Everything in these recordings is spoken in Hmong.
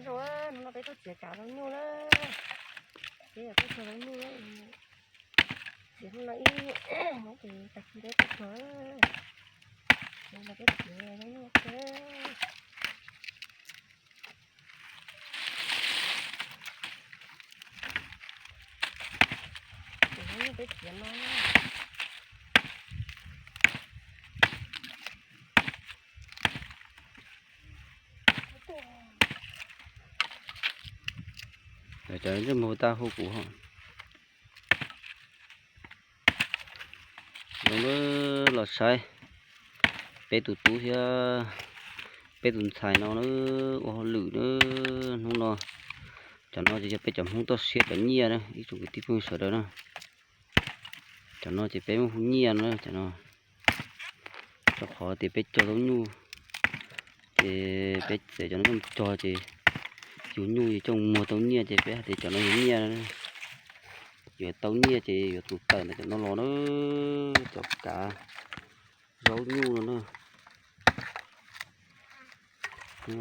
Hnub no peb tuaj txiav kav zaub nyuj na, peb tuaj txiav zaub nyuj, txiav hnub no ib hnub ces tag kis peb tuaj txiav, peb txiav zaub nyuj thiab. Ces peb txiav no. Cov ntsej muag tau hu kuv zoo los saib peb tus tub thiab peb tus ntxhais no na, ua hauj lwm na. Hnub no cov no ces yog peb cov Hmoob toj siab cov nyiaj na ib tsoom kwv tij phooj ywg sawv daws na. Cov no ces peb muab hu nyiaj no, cov no, rau qhov tias peb cog zaub nyuj ces peb txiav cov no coj mus cog ces yug nyuj yug coj muag tau nyiaj ces peb hais tias cov no yog nyiaj, yuav tau nyiaj ces yuav tus tawm ntawm cov no los na, cov kav zaub nyuj no na.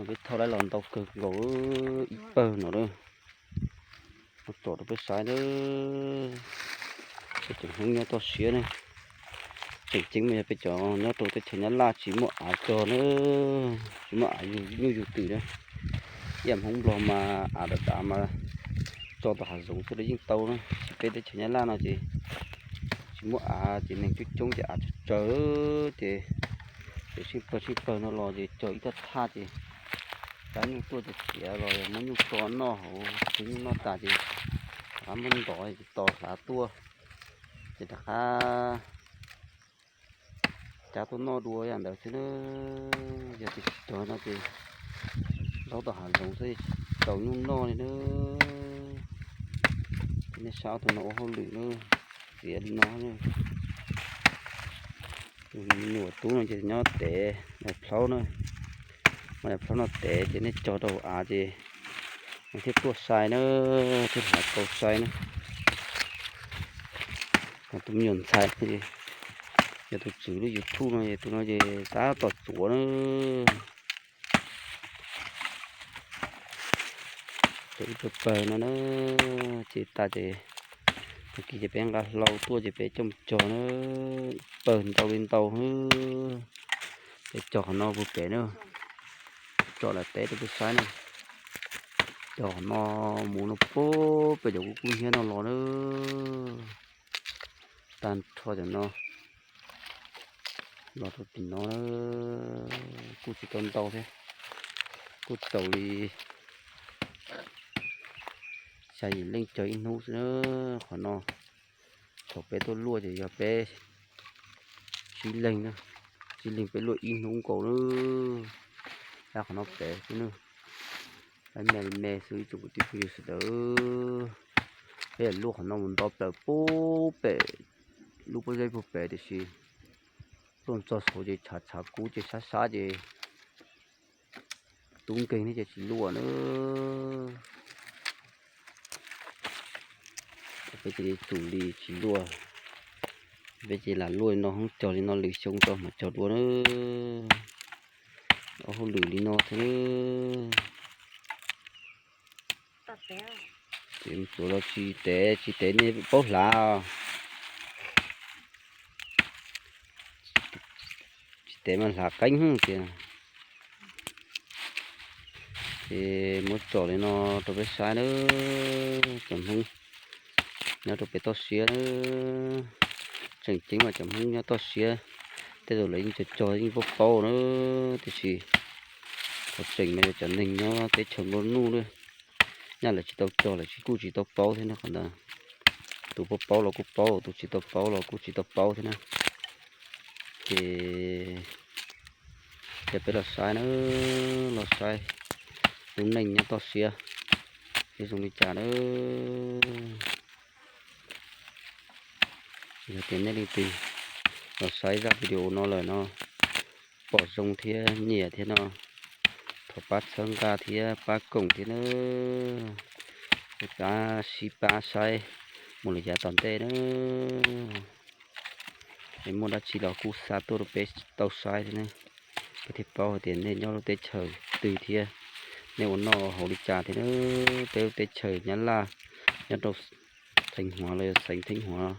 Peb thauj laib los ntau kawg nkaus ib pawg no na. Muab tsom rau peb saib na. Peb cov Hmoob nyob toj siab na, tseem ceeb mas yog peb cov nyob rau teb chaws Nyab Laj tsis muaj av cog na, tsis muaj av yug nyuj yug twm na. Ib yam Hmoob Nplog mas av dav dav mas tso tom hav zoov xwb los yeej tau na, tiam sis peb teb chaws Nyab Laj no ces tsis muaj av ces neeg coob coob ces av tsawg tsawg ces tseem sib pawg sib pawg no los ces cog ib thaj thaj ces cab nyuj tuaj ces txiav los muab nyuj tso noj hauv, txiav nyuj noj tas ces rov qab muab ntov ces tos hlav tuaj ces rov qab cab tuaj noj dua yam ntawd xwb na. Yog tias tsis cog no ces zaub tom hav zoov xwb tsis tau nyuj noj li na. Nej saib ob tug no ua hauj lwm na, txiav li no. Tus me nyuam tub no ces nyob tev, nyob plhaub na, nyob plhaub no tev ces nej cog rau av ces nws thiaj tuaj sai na, thiaj hlav tau sai na. Tus me nyuam ntxhais yog tus tswv lub YouTube no, tus no ces tab tom txuav na. Cov ib pawg pawg no na, ces tas ces tag kis ces peb nqa hlau tuaj ces peb coj mus cog na, ib pawg ntau li ntau. Peb cog qhov no puag pem na, tsom lam teb rau peb saib na. Cog qhov no mus no puag pem cov kub kub hnyiab no los na, tag nrho cov no los rau tim no na, kuj tsis tau ntau thiab, kuj tau li xya yim leej cog ib hnub xwb na. Qhov no thaum peb tuaj luaj ces yog peb tsib leeg, tsib leeg peb luaj ib hnub nkaus na. Ab qhov no pem xwb na, peb me li me xwb ib tsoom kwv tij phooj ywg sawv daws. Peb luaj qhov no mus nto plaws puag pem lub pob zeb puag pem tiam sis luaj txog saud ces tshav tshav kub ces sab sab ces tub nkeeg thiab ces tsis luaj na. Peb cia li tsum li tsis luaj, peb cia li lam luaj li no hoob cog li no lwm xyoo tso mam cog dua na. Ua hauj lwm li no thiab na. Ces mus tsuav los tsis tev tsis tev nej paub hlav os. Tsis tev mas hlav qeeb tias. Ces muab tsom li no rau peb saib na, cov Hmoob nyob rau pem toj siab na. Tseem ceeb mas cov Hmoob nyob toj siab tej zaum lawv yeej cog cog yeej paub paub na, tiam sis qhov tseem mas yog cov neeg nyob teb chaws nplua nuj na, nyaj lawv tsis tau cog lawv kuj tsis tau paub thiab na qhov ntawd. Tus paub paub los kuj paub, tus tsis tau paub los kuj tsis tau paub thiab na. Ces cia peb los saib na, los saib lub neej nyob toj siab seb zoo li cas na. Yog tias nej leej twg los saib zaj video no lawm no, pom zoo thiab nyiam thiab no, thov pab txhawb nqa thiab pab koom thiab na, pab sib pab saib mus lawm yav tom ntej na. Es muaj dab tsi los kuj xa tuaj rau peb tau saib thiab na, peb thiaj paub hais tias nej nyob lub teb chaws twg thiab nej ua noj haus li cas thiab na. Peb lub teb chaws Nyab Laj nyob rau Theej Huav los yog xeev Theej Huav,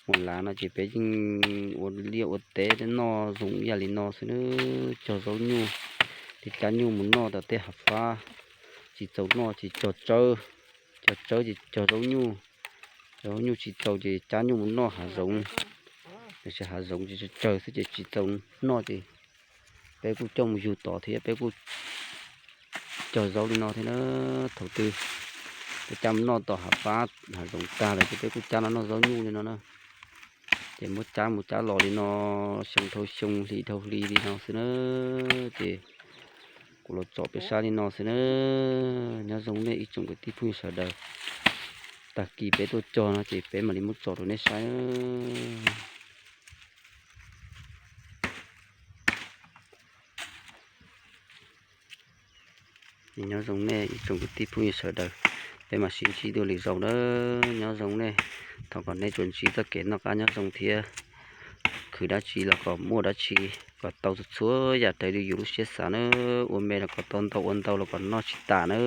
Huav Lav no ces peb yeej ua liaj ua teb noj zoo ib yam li no xwb na. Cog zaub nyuj thiab cab nyuj mus noj tom tej hav fab, tsis txaus noj ces cog tsawb, cog tsawb ces cog zaub nyuj, cog zaub nyuj tsis txaus ces cab nyuj mus noj hav zoov, tiam sis hav zoov ces tsawg xwb ces tsis txaus noj ces peb kuj coj mus yug tod thiab peb kuj cog zaub li no thiab na. Thaum twg peb cab mus noj tom hav fab hav zoov tag lawm ces peb kuj cab no noj zaub nyuj li no na. Ces muab cab mus cab los li no, xyoo dhau xyoo hli dhau hli li no xwb na. Ces kuv los tsom peb saib li no xwb na. Nyob zoo nej ib tsoom kwv tij phooj ywg sawv daws. Tag kis peb tuaj cog no ces peb mam li muab tsom rau nej saib. Nyob zoo nej ib tsoom kwv tij phooj ywg sawv daws, peb mam sib ntsib dua lwm zaus na. Nyob zoo nej, thov kom nej tsuas ntsib txoj kev noj qab nyob zoo thiab khwv dab tsi los kom muaj dab tsi kom tau txhua txhua yam raws li yus lub siab xav na. Ua me los kom tau ntau, ua ntau los kom noj tsis tas na.